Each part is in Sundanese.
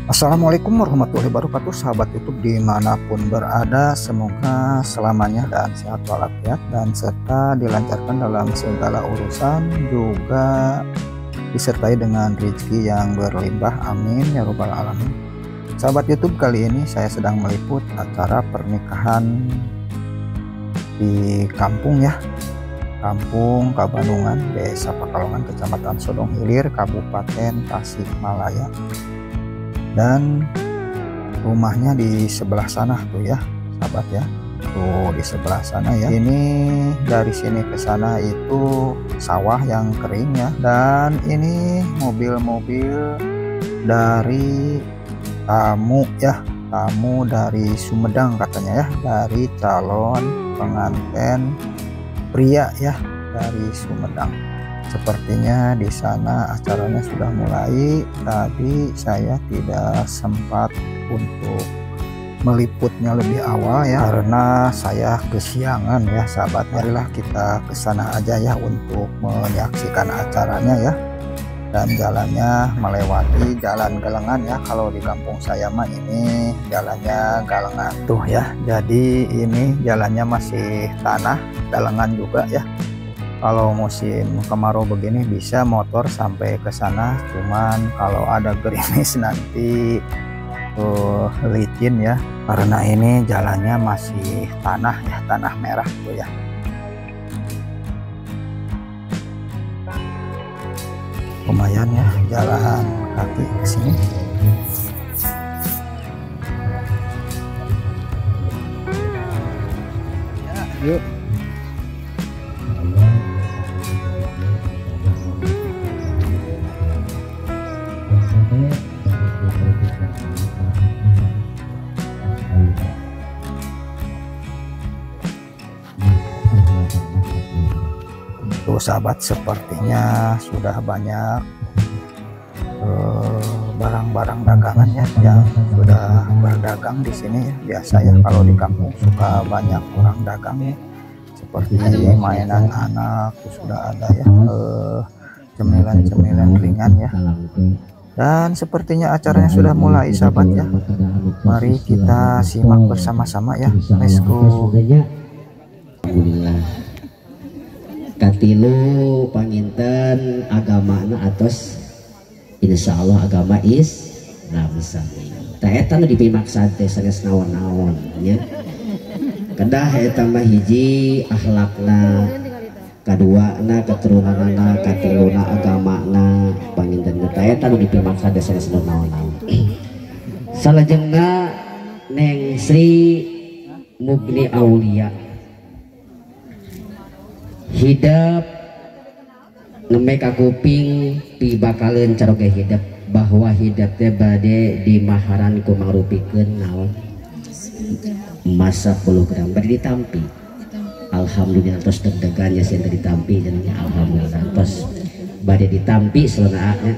Assalamualaikum warahmatullahi wabarakatuh, sahabat YouTube dimanapun berada, semoga selamanya dan sehat walafiat dan serta dilancarkan dalam segala urusan, juga disertai dengan rezeki yang berlimpah, amin ya robbal alamin. Sahabat YouTube, kali ini saya sedang meliput acara pernikahan di kampung ya, Kampung Kabandungan, Desa Pekalongan, Kecamatan Sodong Hilir, Kabupaten Tasikmalaya. Dan rumahnya di sebelah sana tuh ya sahabat ya, tuh di sebelah sana ya. Ini dari sini ke sana itu sawah yang kering ya. Dan ini mobil-mobil dari tamu ya, tamu dari Sumedang katanya ya, dari calon pengantin pria ya, dari Sumedang. Sepertinya di sana acaranya sudah mulai. Tadi saya tidak sempat untuk meliputnya lebih awal ya, karena saya kesiangan ya sahabat. Marilah kita ke sana aja ya untuk menyaksikan acaranya ya. Dan jalannya melewati jalan Galengan ya. Kalau di kampung saya mah ini jalannya Galengan tuh ya. Jadi ini jalannya masih tanah Galengan juga ya. Kalau musim kemarau begini bisa motor sampai ke sana, cuman kalau ada gerimis nanti tuh licin ya, karena ini jalannya masih tanah ya, tanah merah tuh ya. Lumayan ya jalan kaki ke sini. Ya, yuk. Tuh sahabat, sepertinya sudah banyak barang-barang dagangan ya yang sudah berdagang di sini ya. Biasa ya kalau di kampung suka banyak orang dagang ya, seperti mainan anak sudah ada ya, cemilan-cemilan ringan ya. Dan sepertinya acaranya sudah mulai sahabat ya. Mari kita simak bersama-sama ya. Let's go. Alhamdulillah. Katilu panginten agamana atos insyaallah agama Islam sami. Tah eta nu dipimaksa teh sanes naon-naon nya. Kedah eta mah hiji akhlakna, kaduana keturunanana, katiluna agamana, panginten tah eta nu dipimaksa teh sanes naon-naon. Salajengna Neng Sri Mugni Aulia hidep nembe ka kuping pibakaleun caroge hidep bahwa hidep teh bade dimaharan ku mangrupikeun naon emas 10 gram bade ditampi. Alhamdulillah tos deg-degan ya sieun teh ditampi cenah, alhamdulillah tos bade ditampi salenaana.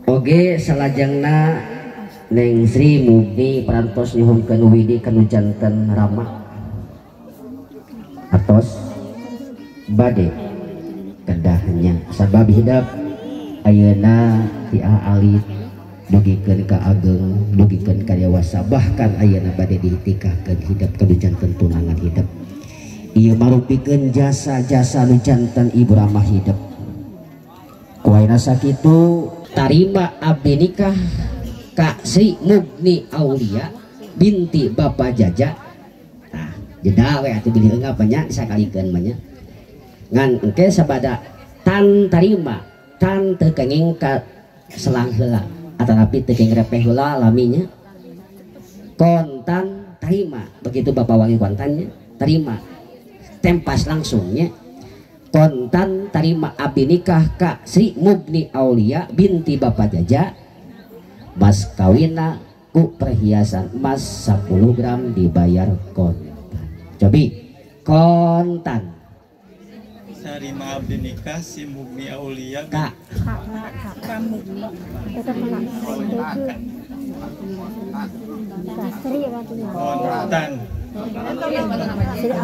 Oge salajengna Neng Sri Mugni parantos nyuhunkeun widi kanu janten ramah atos bade kedahnya sabab hidap ayeuna ti alit dugikeun ka ageng dugikeun ka dewasa bahkan ayeuna bade ditikahkeun hidap ka nu janten tunangan hidap. Ieu marupikeun jasa-jasa nu janten ibu ramah hidap. Ku ayeuna sakitu tarima abdi nikah ka Sri Mugni Aulia binti Bapak Jaja. Jeda we atuh bilih eungap nya disakalikeun mah nya. Ngan engke sabada tan tarima tan teu kenging ka selang heula atanapi teu kenging repeh heula laminya. Kontan tarima begitu Bapak wali kontannya tarima tempas langsungnya. Kontan tarima abdi nikah ka Sri Mugni Aulia binti Bapak Jaja mas kawina ku perhiasan emas 10 gram dibayar kontan. Cobi kontan Sarima abdi nikah si Mugni Aulia Kak kontan Sri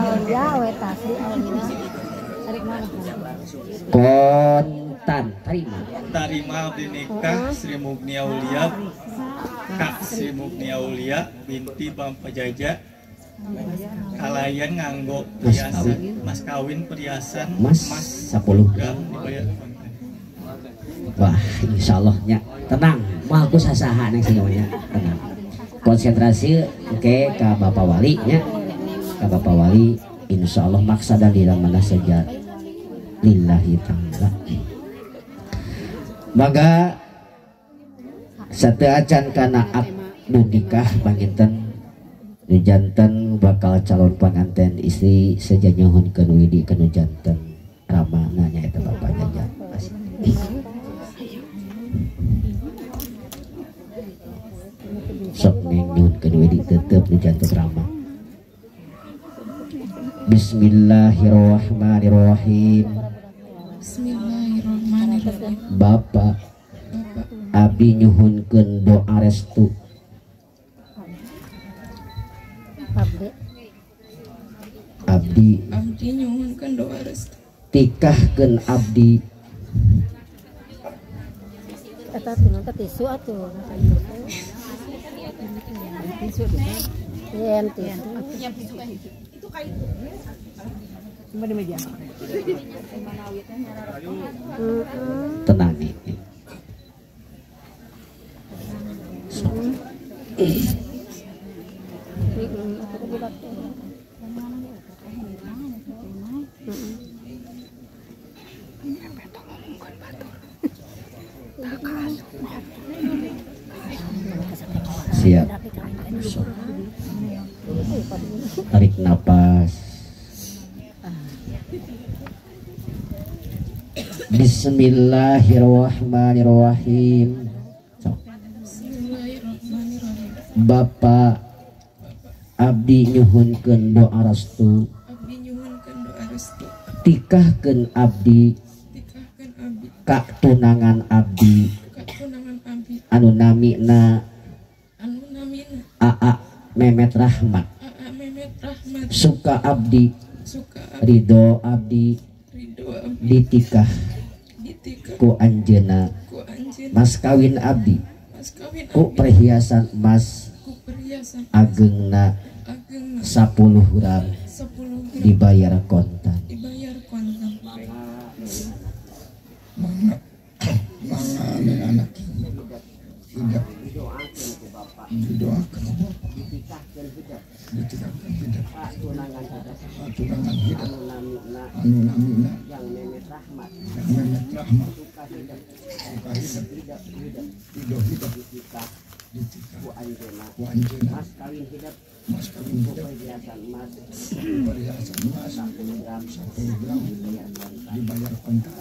Aulia. Tan tarima. Tarima abdi nikah Sri Mugni Aulia Kak Sri Mugni Aulia binti Bangpajaja kalayan nganggo perhiasan mas kawin perhiasan mas 10 gram dibayar kontan. Wah, insyaallah nya tenang, moal ku sasaha nang sing nya tenang. Konsentrasi oke ka Bapak Wali nya. Ka Bapak Wali insyaallah maksadan di mana saja lillahi ta'ala. Maka sateuacan kana akdu nikah panginten nu janten bakal calon panganten istri seja nyuhunkeun widi kanu janten ramana nyaeta Bapak Jaja. Sok nyuhunkeun widi tetep nu janten rama. Bismillahirrahmanirrahim. Bismillahirrahmanirrahim. Bapak abdi nyuhunkeun doa restu. Abdi nyuhunkeun doa restu. Tikahkeun abdi. Eta tuh tisu atuh. Tisu yen tisu. Tenang nih. Siap. Tarik napas. Bismillahirrahmanirrahim. Bapak abdi nyuhunkeun doa restu. Tikahkeun abdi ka tunangan abdi anu namina Aa Memet Rahmat. Suka abdi ridho abdi ditikah ku anjeuna mas kawin abdi ku perhiasan emas agengna 10 gram dibayar kontan. Mangga anak tidak didoakan ditikahkan hidup tunangan hidup anu namina yang Memet Rahmat suka hidup hidup hidup ditikah ku anjeuna mas kawin hidup perhiasan emas 10 gram dibayar kontan.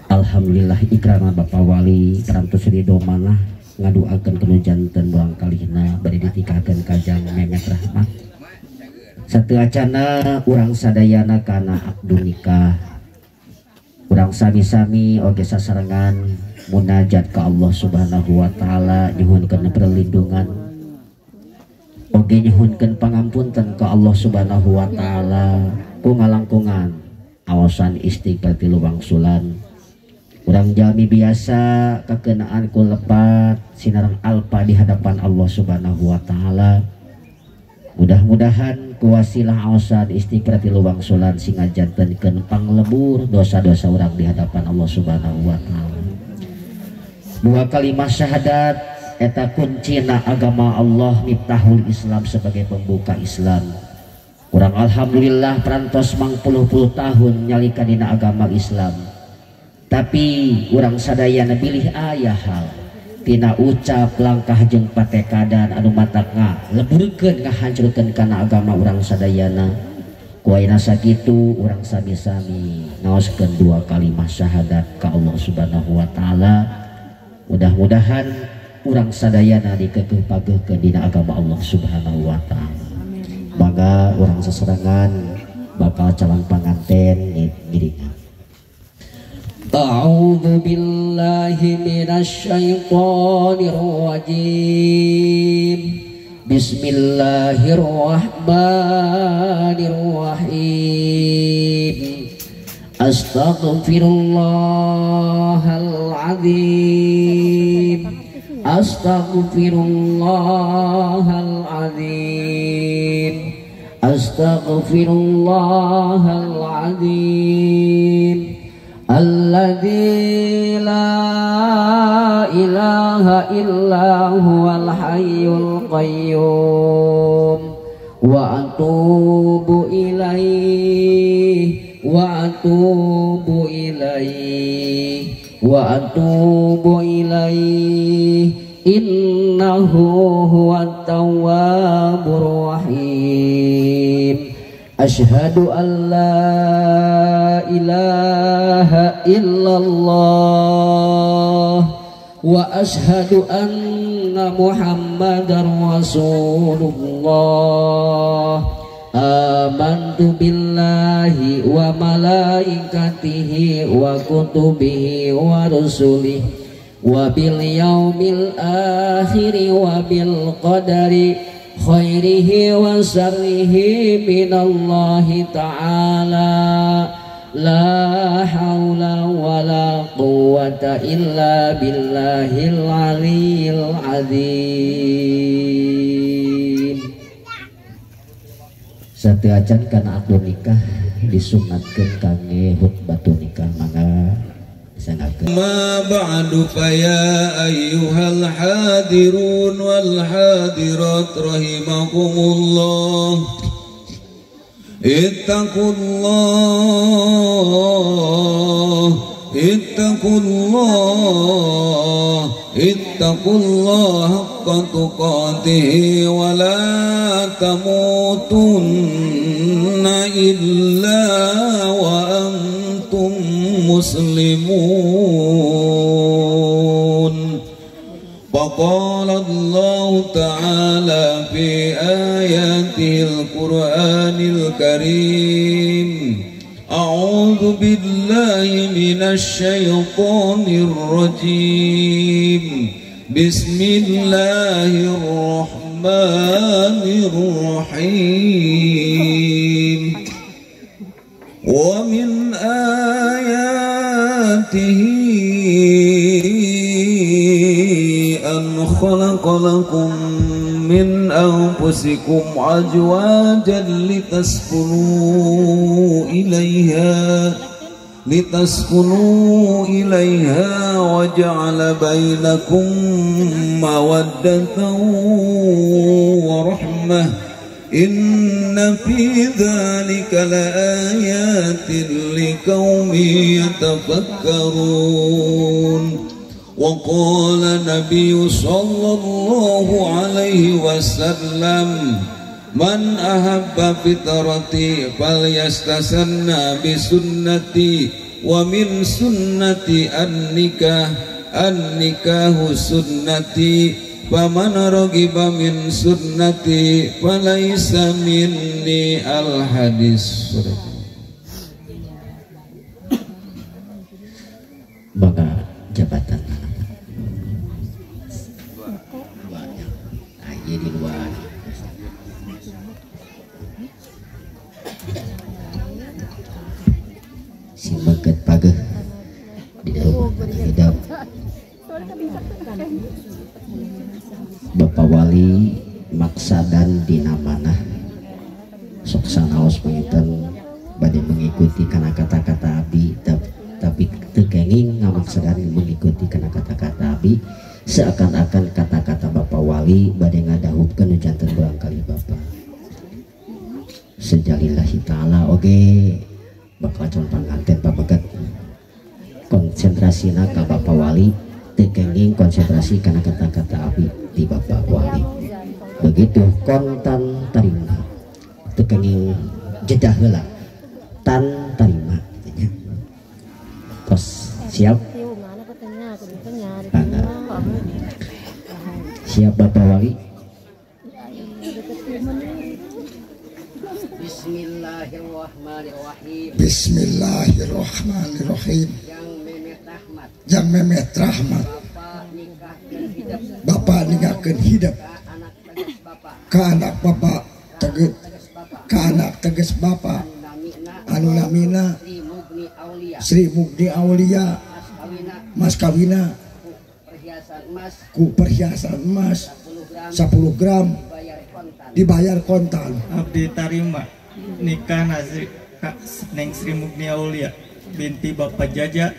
Alhamdulillah ikrana Bapak Wali parantos ridho manah ngaduakeun kanu janten urang kalihna bade ditikahkeun ka Jang Memet Rahmat. Sateuacana urang sadayana kana akdu nikah. Urang sami-sami oge sasarengan munajat ka Allah Subhanahu wa taala nyuhunkeun perlindungan. Oge nyuhunkeun pangampunten ka Allah Subhanahu wa taala ku ngalangkungan awasan istighfar tilu wangsulan. Urang jalmi biasa kakenaan ku lepat sinareng alpa di hadapan Allah Subhanahu wa taala. Mudah-mudahan ku wasilah awasan istighfar tilu wangsulan sing ngajantenkeun panglebur dosa-dosa urang di hadapan Allah Subhanahu wa taala. Dua kalimat syahadat eta kuncina agama Allah miftahul Islam sebagai pembuka Islam. Urang alhamdulillah perantos mangpuluh-puluh tahun nyalika dina agama Islam. Tapi urang sadayana bilih aya hal tina ucap langkah jeung patekadan anu matak ngaleburkeun ngahancurkeun kana agama urang sadayana. Ku ayeuna sakitu urang sami-sami ngaoskeun dua kalimat syahadat ka Allah Subhanahu wa taala. Mudah-mudahan urang sadayana dikekeuh pageuhkeun dina agama Allah Subhanahu wa taala. Mangga urang sasarengan bakal calon panganten ngiringan. A'udzu billahi minasy syaithanir rajim. Bismillahirrahmanirrahim. Astaghfirullahaladzim, astaghfirullahaladzim, astaghfirullahaladzim, alladzi la ilaha illa huwal hayyul qayyum, wa atubu ilaihi, wa atubu ilaihi, wa atubu ilaihi, innahu huwat tawwabur rahim. Asyhadu an la ilaha illallah wa asyhadu anna Muhammadar Rasulullah. Amantu billahi wa malaikatihi wa kutubihi wa rusulihi wa bil yaumil akhiri wa bil qadari khairihi wa syarrihi minallahi ta'ala. La haula wa la quwwata illa billahil aliyil azim. Satu acan karena akad nikah disunatkeun kangge khutbah nikah, maka sangakeun. Ma ba'du fa ya ayyuhal hadirun wal hadirat rahimakumullah. Ittaqullah, ittaqullah, ittaqullah haqqa tuqatih wa la tamutunna illa wa antum muslimun. Faqala Allah ta'ala fi ayatil Qur'anil Karim, a'udzu billahi minasy syaithanir rajim. Bismillahirrahmanirrahim. Wa min ayatihi an khalaqa lakum min anfusikum azwajan litaskunu ilaiha wa ja'ala bainakum mawaddatan wa rahmah. Inna fi dzalika laayatin liqaumin yatafakkarun. Wa qala nabiyyu sallallahu alaihi wasallam, man ahabba fitrati falyastasanna bisunnati wa min sunnati an-nikah, an-nikahu sunnati, faman ragiba min sunnati falaisa minni. Al-hadis. Maka jabatan di luar. Si meket pageh di rumah hidup. Bapak Wali maksadan dina manah sok sanaos panginten bade mengikuti kana kata-kata abi, tapi teu kenging ngamaksadan mengikuti kana kata-kata abi, seakan-akan kata-kata Bapak Wali bade ngadahupkeun nu janten barangkali Bapak. Sejalillahi ta'ala oge bakal calon panganten pameget konsentrasina ka Bapak Wali, teu kenging konsentrasi kana kata-kata abi di Bapak Wali. Begitu kontan tarima, teu kenging jedah heula tan tarima nya. Tos siap? Siap Bapak Wali? Bismillahirrahmanirrahim. Bismillahirrahmanirrahim. Yang memet rahmat. Bapak nikahkeun hidup. Ka anak bapak teges ka anak teges bapak anu namina Sri Mugni Aulia mas kawina ku perhiasan emas 10 gram dibayar kontan. Abdi tarima nikah Nazri Kak Neng Sri Mugni Aulia binti Bapak Jaja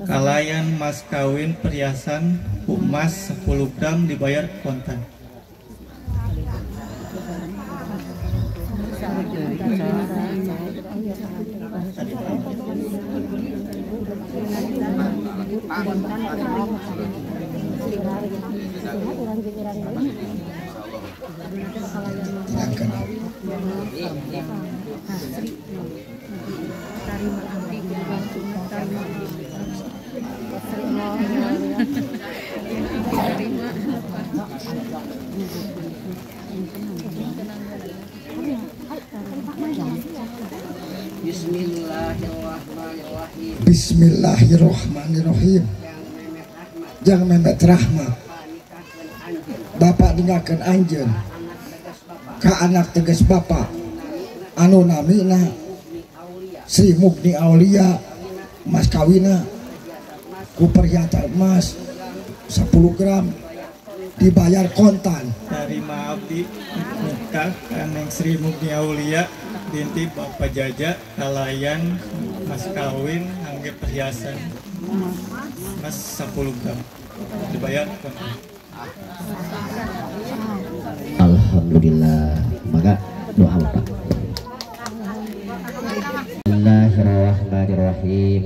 kalayan mas kawin perhiasan ku emas 10 gram dibayar kontan. Bismillahirrahmanirrahim. Bismillahirrahmanirrahim. Jang Mehmet Rahmat bapak ninggalkeun anjeun ka anak tegas bapak anu namina Sri Mugni Aulia mas kawina ku perhiasan emas 10 gram dibayar kontan. Tarima abdi nikah ka Neng Sri Mugni Aulia binti Bapak Jaja kalayan mas kawin angge perhiasan emas 10 gram dibayar kontan. Alhamdulillah. Maka doa Bapak. Bismillahirrahmanirrahim.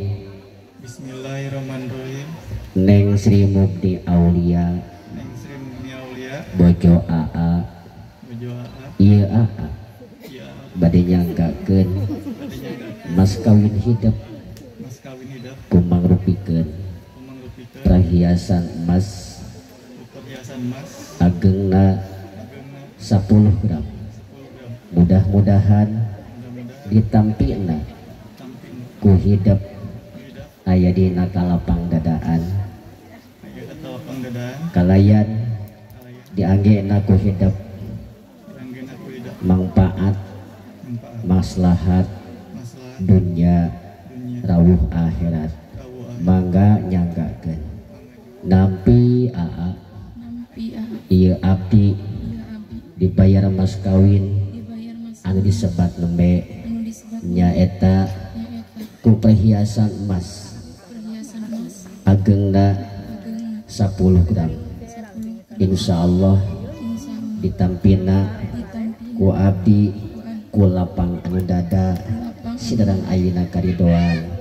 Bismillahirrahmanirrahim. Neng Sri Mugni Aulia, Neng Sri Mugni Aulia, bojo AA, bojo AA, ieu AA, bade nyanggakeun mas kawin hidep, mas kawin hidep, kumangrupikeun perhiasan emas, perhiasan emas, agengna 10 gram. Mudah-mudahan ditampina ku hidep aya dina kalapang dadaan, kalayan dianggena ku hidep mangpaat maslahat dunya rawuh akhirat. Mangga nyanggakeun nampi aa ieu abdi dibayar mas kawin anu disebat nembe nyaeta ku perhiasan emas agengna 10 gram. Insyaallah ditampina ku abdi ku lapang anu dada sidarang ayeuna karidoan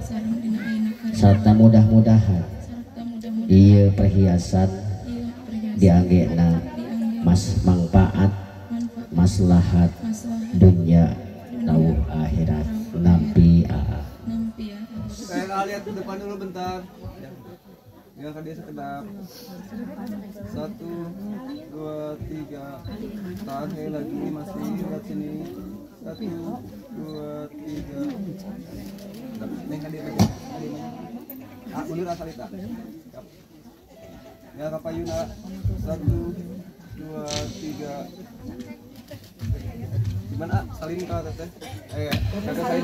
sarta mudah-mudahan ieu perhiasan dianggena mas mangpaat maslahat dunya rawuh akhirat. Nampi aa. Saya lihat ke depan dulu bentar. Ya, kan dia sekedap. 1, 2, 3. Tahan sekali lagi masih lihat sini. 1, 2, 3. Neng kan dia aja. Ah, mundur asalita. Ya, Kak Yuna. 1, 2, 3. Gimana? Salin ke teteh? Kagak salin.